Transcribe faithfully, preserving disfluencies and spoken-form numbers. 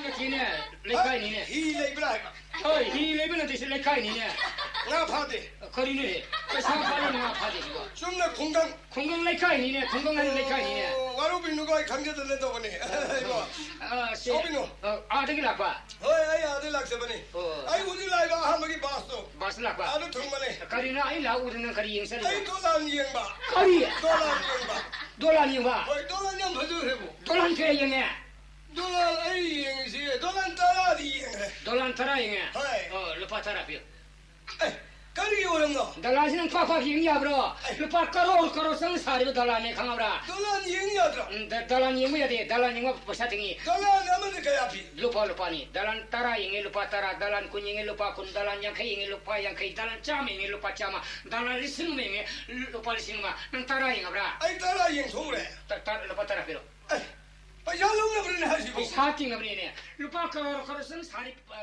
ꯅꯠꯇꯦꯅꯦ, ꯂꯩꯀꯥꯏꯅꯤꯅꯦ꯫ ꯍꯤ ꯂꯩꯕ꯭ꯔꯥ ꯍꯥꯏꯕ? ꯍꯣꯏ, ꯍꯤ ꯂꯩꯕ ꯅꯠꯇꯦ, ꯁꯤ ꯂꯩꯀꯥꯏꯅꯤꯅꯦ꯫ ꯉꯥ ꯐꯥꯗꯦ꯫ ꯀꯔꯤꯅꯣꯅꯦ? ꯄꯩꯁꯥ ꯄꯥꯏꯔꯒ ꯉꯥ ꯐꯥꯗꯦ ꯁꯤꯕꯣ? ꯆꯨꯝꯅ ꯈꯨꯡꯒꯪ꯫ ꯈꯨꯡꯒꯪ ꯂꯩꯀꯥꯏꯅꯤꯅꯦ, ꯈꯨꯡꯒꯪ ꯍꯥꯏꯅ ꯂꯩꯀꯥꯏꯅꯤꯅꯦ꯫ ꯑꯣ, ꯋꯥꯔꯧꯕꯤꯅꯨꯀꯣ, ꯑꯩ ꯈꯪꯖꯗꯅ ꯇꯧꯕꯅꯦ꯫ ꯏꯕꯣ꯫ ꯑ, ꯁꯤ, ꯁꯥꯎꯕꯤꯅꯨ꯫ ꯑ, ꯑꯥꯗꯒꯤ ꯂꯥꯛꯄ? ꯍꯣꯏ, ꯑꯩ ꯑꯥꯗꯒꯤ ꯂꯥꯛꯆꯕꯅꯤ꯫ ꯑꯣ꯫ ꯑꯩ ꯍꯧꯖꯤꯛ ꯂꯥꯛꯏꯕ ꯑꯍꯥꯟꯕꯒꯤ ꯕꯥꯁꯇꯣ꯫ ꯕꯥꯁꯇ ꯂꯥꯛꯄ? ꯑꯥꯗ ꯊꯨꯡꯕꯅꯦ꯫ ꯀꯔꯤꯅꯣ ꯑꯩ ꯂꯥꯛꯎꯗꯅ ꯀꯔꯤ ꯌꯦꯡ ꯆꯠꯂꯤꯕ? ꯑꯩ ꯗꯣꯂꯥꯟ ꯌꯦꯡꯕ꯫ ꯀꯔꯤ? ꯗꯣꯂꯥꯟ ꯌꯦꯡꯕ꯫ ꯗꯣꯂꯥꯟ ꯌꯦꯡꯕ? ꯍꯣꯏ, ꯗꯣꯂꯥꯟ ꯌꯥꯝ ꯐꯖꯈ꯭ꯔꯦꯕꯣ꯫ ꯗꯣꯂꯥꯟ ꯀꯌꯥ ꯌꯦꯡꯉꯦ? ꯗꯣꯂꯥꯟ ꯑꯩ ꯌꯦꯡꯉꯤꯁꯤ, ꯗꯣꯂꯥꯟ ꯇꯔꯥꯗꯤ ꯌꯦꯡꯈ꯭ꯔꯦ꯫ ꯗꯣꯂꯥꯟ ꯇꯔꯥ ꯌꯦꯡꯉꯦ? ꯍꯣꯏ꯫ ꯑꯣ, ꯂꯨꯄꯥ ꯇꯔꯥ ꯄꯤꯌꯨ꯫ ꯑꯦ, ꯀꯔꯤꯒꯤ ꯑꯣꯏꯔꯝꯅꯣ? ꯗꯣꯂꯥꯟꯁꯤ ꯅꯪ ꯄꯥꯛ ꯄꯥꯛ ꯌꯦꯡ ꯌꯥꯕ꯭ꯔꯣ? ꯑꯦ꯫ ꯂꯨꯄꯥ ꯀꯔꯣꯔ ꯀꯔꯣꯔ ꯆꯪ ꯁꯥꯔꯤꯕ ꯗꯣꯂꯥꯟꯅꯦ, ꯈꯪꯉꯕ꯭ꯔꯥ? ꯗꯣꯂꯥꯟ ꯌꯦꯡ ꯌꯥꯗ꯭ꯔꯣ? ꯎꯝ, ꯗ-, ꯗꯣꯂꯥꯟ ꯌꯦꯡꯕ ꯌꯥꯗꯦ, ꯗꯣꯂꯥꯟ ꯌꯦꯡꯕ ꯄꯩꯁꯥ ꯇꯤꯡꯉꯤ꯫ ꯗꯣꯂꯥꯟ ꯑꯃꯗ ꯀꯌꯥ ꯄꯤ? ꯂꯨꯄꯥ, ꯂꯨꯄꯥꯅꯤ꯫ ꯗꯣꯂꯥꯟ ꯇꯔꯥ ꯌꯦꯡꯉꯦ, ꯂꯨꯄꯥ ꯇꯔꯥ, ꯗꯣꯂꯥꯟ ꯀꯨꯟ ꯌꯦꯡꯉꯦ, ꯂꯨꯄꯥ ꯀꯨꯟ, ꯗꯣꯂꯥꯟ ꯌꯥꯡꯈꯩ ꯌꯦꯡꯉꯦ, ꯂꯨꯄꯥ ꯌꯥꯡꯈꯩ, ꯗꯣꯂꯥꯟ ꯆꯥꯝꯃ ꯌꯦꯡꯉꯦ, ꯂꯨꯄꯥ ꯆꯥꯝꯃ, ꯗꯣꯂꯥꯟ ꯂꯤꯁꯤꯡ ꯑꯃ ꯌꯦꯡꯉꯦ, ꯂꯨꯄꯥ ꯂꯤꯁꯤꯡ ꯑꯃ꯫ ꯅꯪ ꯇꯔꯥ ꯌꯦꯡꯉꯕ꯭ꯔꯥ? ꯑꯩ ꯇꯔꯥ ꯌꯦꯡꯊꯣꯛꯎꯔꯦ꯫ ꯇ-, ꯇ-, ꯂꯨꯄꯥ ꯇꯔꯥ ꯄꯤꯔꯣ꯫ ꯑꯦ, ꯄꯩꯁꯥ ꯂꯧꯅꯕꯅꯤꯅꯦ ꯍꯥꯏꯁꯤꯕꯨ꯫ ꯄꯩꯁꯥ ꯇꯤꯡꯅꯕꯅꯤꯅꯦ꯫ ꯂꯨꯄꯥ ꯀꯔꯣꯔ ꯀꯔꯣꯔ ꯆꯪ ꯁꯥꯔꯤ, ꯑ,